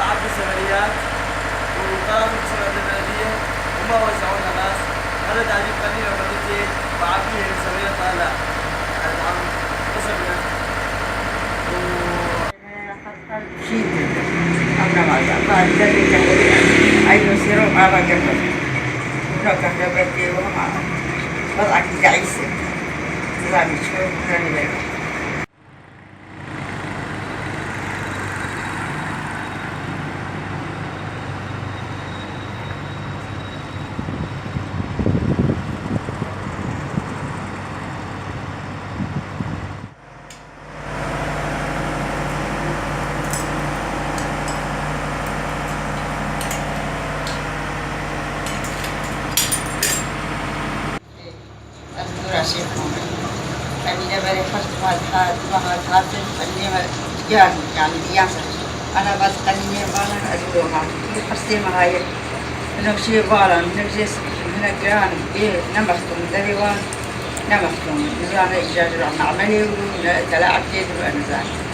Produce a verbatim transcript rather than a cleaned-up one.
عبي سفريات، وطلبوا بسبب البلدية وما وزعونا ناس. هذا تعليق قليل وبديتي وعبيه سفريات هلا. العم قسم. و شيء. أنا ما أعرف. ما أدري كيف. أي نصير وما بقدر. ولا كهرباء وما. وضعك تعيسة. زعما شو كان يبقى. Ez dûra şêxan. Qenîne berê heşt mah hat, mah hat hatin, qenîne me giyan, yani giyan ser. Ana bas qenîne bana, ez dûra hat. Hirsê me haye. Hinek şê baran, hinek jê, hinek giran, bê, ne mextum, devê wan, ne mextum. Nizane îca ji me'melê û ne tela ebdê dû, nizane.